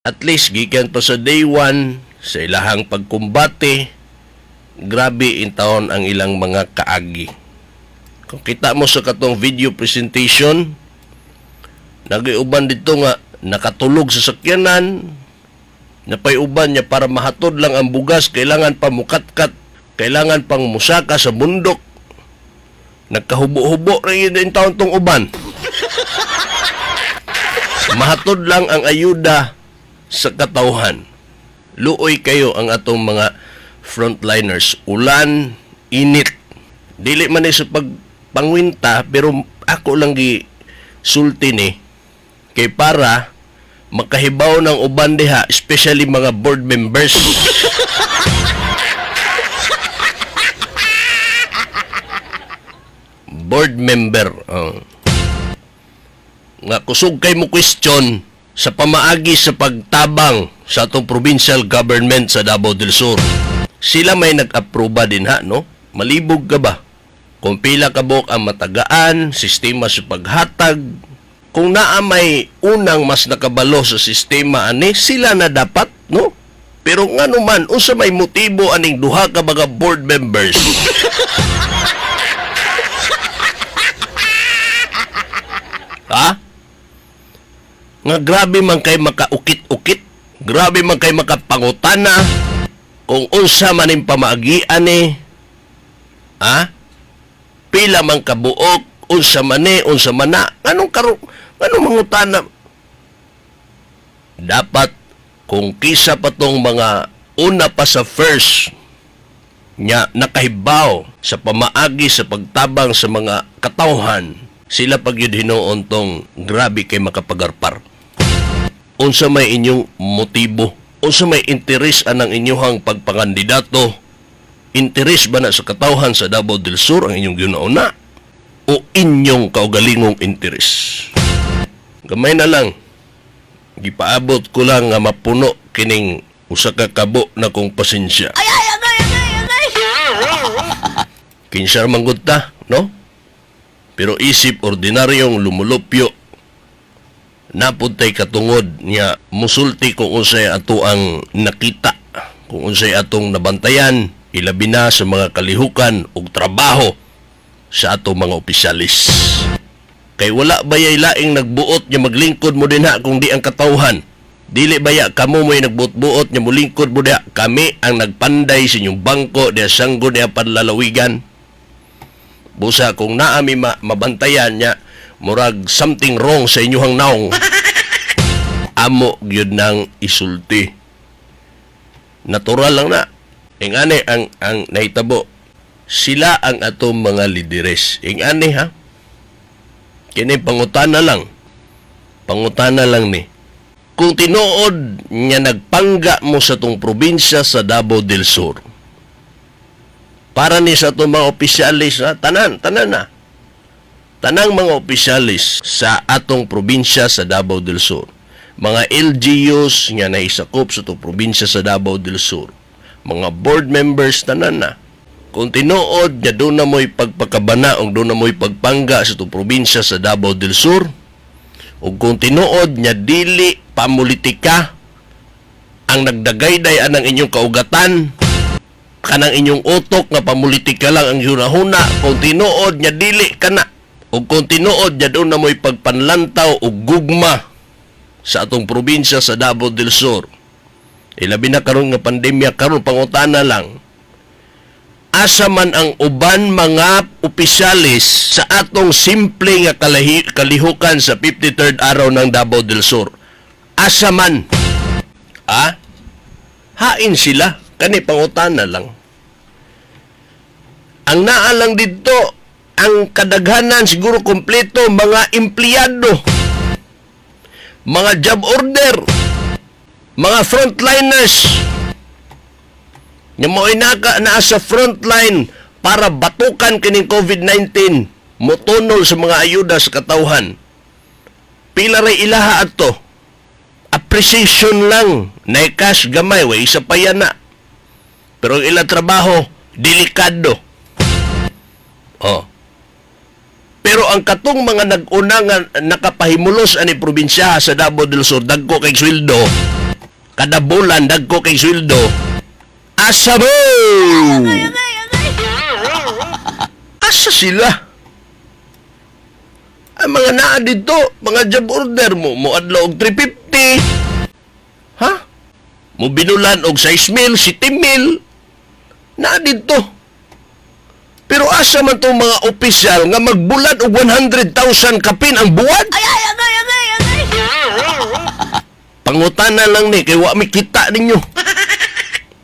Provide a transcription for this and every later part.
At least gikan pa sa day one sa ilahang pagkumbate, grabe intawon ang ilang mga kaagi. Kung kita mo sa katong video presentation, nagiuban dito nga nakatulog sa sakyanan, napay uban niya para mahatod lang ang bugas, kailangan pa mukatkat, kailangan pang musaka sa bundok. Nagkahubo-hubo rin yun taon tong uban. Mahatod lang ang ayuda sa katawhan. Luoy kayo ang atong mga frontliners. Ulan, init. Dili man ni sa pagpangwinta, pero ako lang gi sulti ni kay para makahibaw ng uban diha, especially mga board members. Board member. Oh. Nga kusog kay mo question sa pamaagi sa pagtabang sa atong provincial government sa Davao del Sur. Sila may nag-aproba din ha, no? Malibog ka ba? Kung pila ka buok ang matagaan, sistema sa paghatag, kung naa may unang mas nakabalo sa sistema ani, sila na dapat, no? Pero ngano man, unsa may motibo aning duha ka mga board members? Ha? Nga grabe man kay makaukit-ukit, grabe man kay makapangutana, kung unsa man ning pamaagian ni, ha? Pila man kabuok, unsa man ni, unsa man na, anong karo, anong mangutana? Dapat kung kisa pa tong mga una pa sa first nya nakahibaw sa pamaagi sa pagtabang sa mga katawhan, sila pag yun hinuon tong grabe kay makapagarpar. Unsa may inyong motibo? Unsa may interes anang inyuhang pagpangandidato? Interes ba na sa katawhan sa Davao del Sur ang inyong ginauna? O inyong kaugalingong interes? Gamay na lang. Gipaabot ko lang nga mapuno kining usa ka kabo na kong pasensya. Ay, ay, agay, agay, agay! Kinsa man gud ta, no? Pero isip ordinaryong lumulupyo, napuntay katungod niya musulti kung unsay ato ang nakita, kung unsay atong nabantayan, ilabi na sa mga kalihukan ug trabaho sa atong mga opisyalis. Kay wala bayay laing nagbuot niya maglingkod mo dinha kung di ang katawhan. Dili baya kamo mo'y nagbuot-buot niya mulingkod mo diha. Kami ang nagpanday sa inyong bangko diha sanggol diha panlalawigan. Busa kung naami mabantayan niya murag something wrong sa inyuhang naong, amo gyud nang isulti. Natural lang na. Ingani ang nahitabo. Sila ang atong mga lideres. Ingani ha. Kini pangutana lang. Pangutana lang ni. Kung tinuod nga nagpangga mo sa tong probinsya sa Davao del Sur, para ni sa atong mga opisyalis, ha? Tanan, tanan na. Tanang mga opisyalis sa atong probinsya sa Davao del Sur, mga LGUs nga naisakop sa atong probinsya sa Davao del Sur, mga board members, tanan na. Kung tinuod nga doon na mo'y pagpakabana o doon na mo'y pagpangga sa atong probinsya sa Davao del Sur, o kung tinuod nga dili pamulitika ang nagdagayday anang inyong kaugatan, kanang inyong utok nga pamulitika lang ang hunahuna, kung tinuod nga dili kana, o kung tinuod nga doon na mo'y pagpanlantaw o gugma sa atong probinsya sa Davao del Sur, ilabi na karon nga pandemya karon, pangutana lang, asa man ang uban mga opisyalis sa atong simple nga kalihukan sa 53rd araw ng Davao del Sur? Asa man? Ha? Hain sila. Kani pangutana lang. Ang naa lang dito, ang kadaghanan siguro kompleto mga empleyado, mga job order, mga frontliners, nga mo'y naa sa frontline para batukan kining COVID-19, motunol sa mga ayuda sa katawhan. Pila ray ilaha ato. Appreciation lang, na cash gamay, way isa pa yan na. Pero ang ilang trabaho, delikado. Oh. Pero ang katong mga nag-una nga nakapahimulos ani probinsya sa Davao del Sur, dagko kay sweldo, Kada bulan dagko kay sweldo. Asa mo? Asa sila? Ang mga naa dito, mga job order mo, mo adlaw og 350. Ha? Mo binulan og 6 mil, 7 mil. Naa dito. Pero asa man tong mga opisyal nga magbulan og 100,000 kapin ang buwan? Ay, ay, agay, agay, agay. Pangutana lang ni kay wa mi kita ninyo.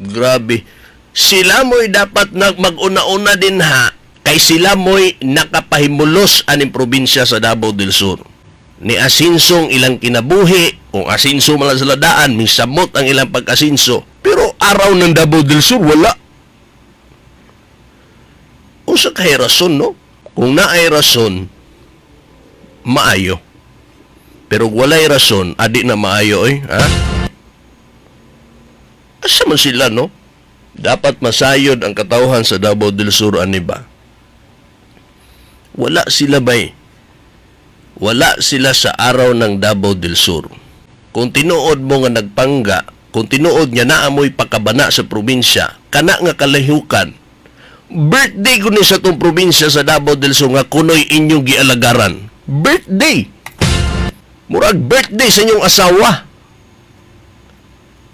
Grabe. Sila mo'y dapat na mag-una-una din ha kay sila mo'y nakapahimulos aning probinsya sa Davao del Sur. Ni asinsong ilang kinabuhi, kung asinso man lang sila daan, misamot ang ilang pag-asinso. Pero araw ng Davao del Sur, wala. Unsa kay rason, no? Kung naay rason, maayo. Pero walay rason, adi na maayo, eh. Ha? Asa man sila, no? Dapat masayod ang katawhan sa Davao del Sur, ani ba? Wala sila bay. Wala sila sa araw ng Davao del Sur. Kung tinuod mo nga nagpangga, kung tinuod nga naamoy pakabana sa probinsya, kana nga kalahukan, birthday ko ni sa tong probinsya sa Davao del Sur nga kunoy inyong gialagaran. Birthday! Murag birthday sa inyong asawa.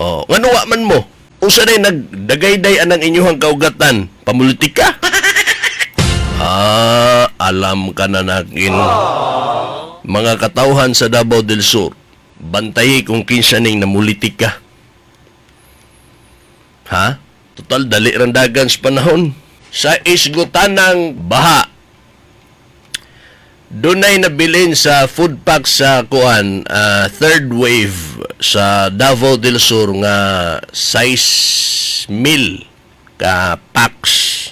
Oh, ngano wa man mo? Unsa day nagdagayday anang inyong kaugatan? Pamulitika? Ah, alam ka na nakin. Mga katawhan sa Davao del Sur, bantayi kung kinsa ning namulitika. Ha? Total, dali randagan sa panahon. Sa isgutanang baha, dunay nabilin sa food pack sa kuan, third wave sa Davao del Sur nga 6 mil ka packs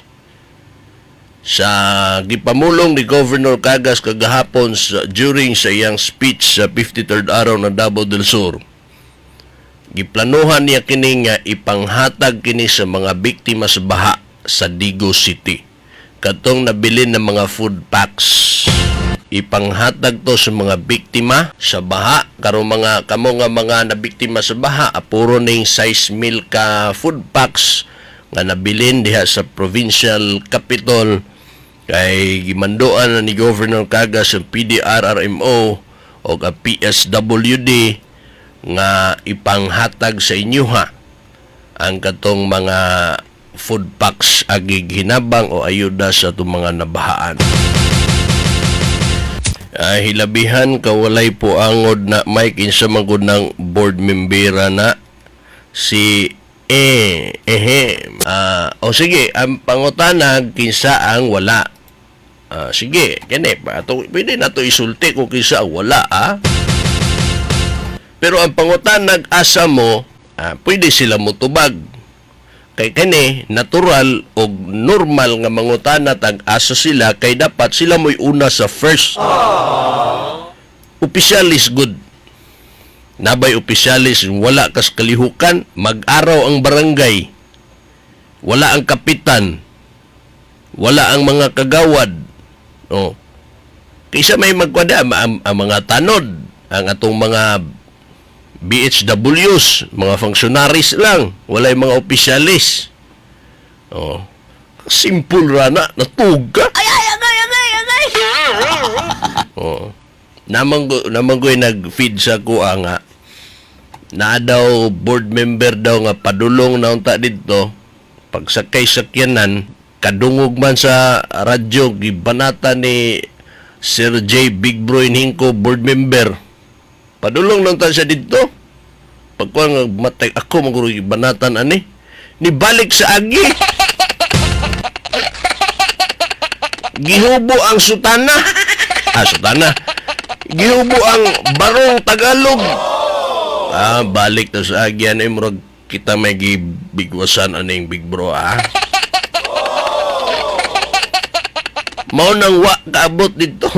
sa gipamulong ni Governor Cagas kagahapon during sa iyang speech sa 53rd araw ng Davao del Sur. Giplanuhan niya kini nga ipanghatag kini sa mga biktima sa baha sa Digos City. Katong nabilin ng mga food packs, ipanghatag to sa mga biktima sa baha. Karon mga kamo nga mga nabiktima sa baha, apuro ning 6 mil ka food packs nga nabilin diha sa provincial capital kay gimanduan na ni Governor Cagas ang PDRRMO o ang PSWD nga ipanghatag sa inyo ha ang katong mga food packs agig hinabang o ayuda sa itong mga nabahaan. Ay, hilabihan kawalay po angod na Mike, insa man gud ng board membera na si ehe. Ah, o sige, ang pangutanag kinsa ang wala. Ah, sige, kini pa ato pwede na to isulti kung kinsa ang wala ah. Pero ang pangutanag asa mo, pwede sila motubag. Kay kini natural og normal nga mangutana tag asa sila kay dapat sila mo'y una sa first. Opisyal is good. Nabay opisyalis wala kas kalihukan, mag-araw ang barangay. Wala ang kapitan. Wala ang mga kagawad. Oh. Kaysa may magkwada ang mga tanod, ang atong mga BHWs, mga functionaries lang, walay mga opisyalis. Oh. Simple ra na, natuga. Ay, ay, agay, agay, agay. Oh. Namang ko'y nag-feed sa kuha nga na daw board member daw nga padulong na unta didto, pagsakay sakyanan, kadungog man sa radyo gibanata ni Sir J. Big Bro Hingko, board member, padulong na unta siya didto. Pagkuha nga matay ako maguro gibanatan ani, ni balik sa agi, gihubo ang sutana, sutana, gihubo ang barong Tagalog. Ah, balik to sa agyan ay murag kita may gibigwasan aning big bro ah. Mao nang wa kaabot dito.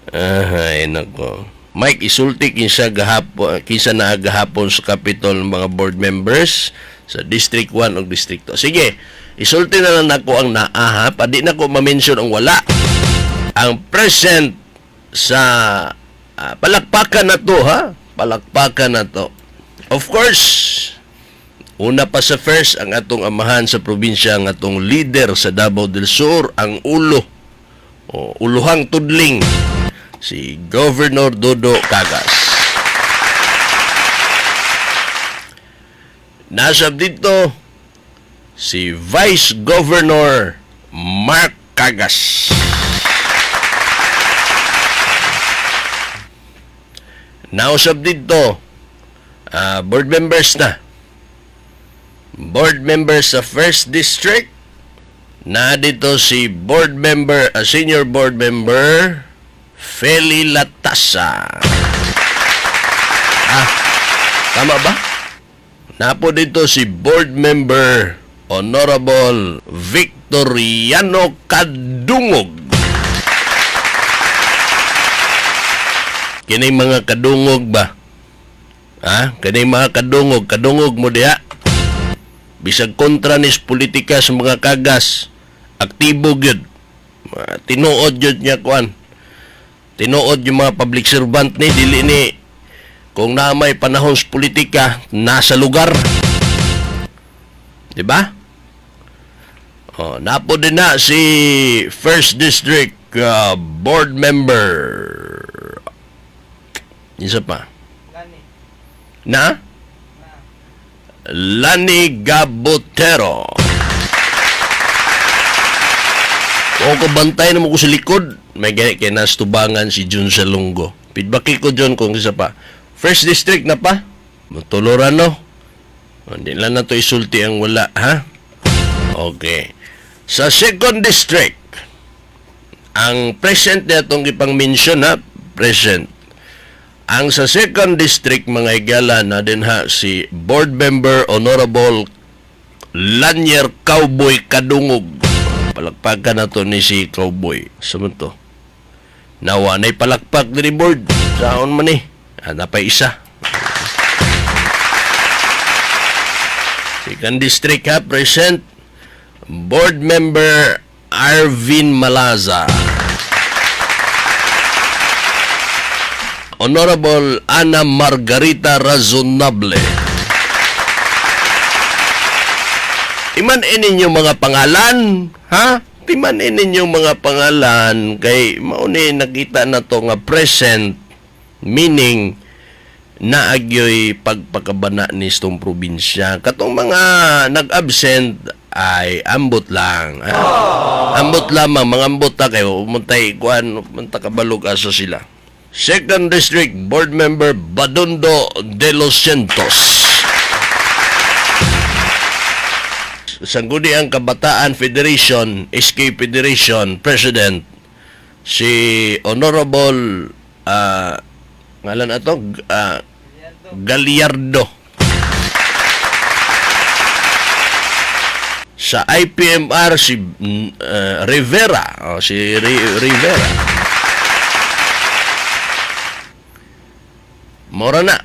Ay nako. Mike, isulti kinsa gahapon, kinsa naa gahapon sa Capitol mga board members sa District 1 ug District 2. Sige, isulti na lang nako ang naa ha, padi na ko ma-mention ang wala. Ang present sa Palakpakan na to, ha? Palakpakan na to. Of course, una pa sa first, ang atong amahan sa probinsya, ang atong leader sa Davao del Sur, ang ulo, o uluhang tudling, si Governor Dodo Cagas. Nasa dito, si Vice Governor Mark Cagas. Nausap dito, board members na. Board members sa First District, na dito si board member, senior board member, Feli Latasa. Tama ba? Napo dito si board member Honorable Victoriano Kadungog. Kini mga kadungog ba? Ha? Kini mga kadungog, kadungog mo diha. Bisag kontra nis politika sa mga kagas, aktibo gyud. Tinuod gyud niya kuan. Tinuod yung mga public servant ni dili ni kung na may panahon sa politika nasa lugar. Diba? Oh, napo din na si First District board member. Isa pa. Lani. Na? Lani Gabotero. O kabantay na mo ko sa likod. May gani kay nastubangan si Jun Salongo. Feedback ko Jun kung isa pa. First District na pa. Matuloran no. Hindi lang na to isulti ang wala, ha? Okay. Sa Second District, ang present na itong ipang mention, ha? Present. Ang sa Second District, mga higala na din ha, si Board Member Honorable Lanier Cowboy Kadungog. Palakpakan na to ni si Cowboy. Saan to? Nawa na'y palakpak ni board. Saan man eh? Napay isa. Second District ha, present Board Member Arvin Malaza. Honorable Ana Margarita Razonable. Timan-in ninyo mga pangalan, ha? Timan-in ninyo mga pangalan kay mauni nakita na to nga present, meaning naagyoy pagpakabana ni itong probinsya. Katong mga nag-absent ay ambot lang. Ha? Ambot lamang, mga ambot ta kayo. Muntay kuan, munta kabalog asa sila. Second District Board Member Badundo de los Santos. Sangguniang Kabataan Federation, SK Federation President, si Honorable, ngalan ato, Gallardo. Sa IPMR, si Rivera. Oh, si Rivera. Mora na.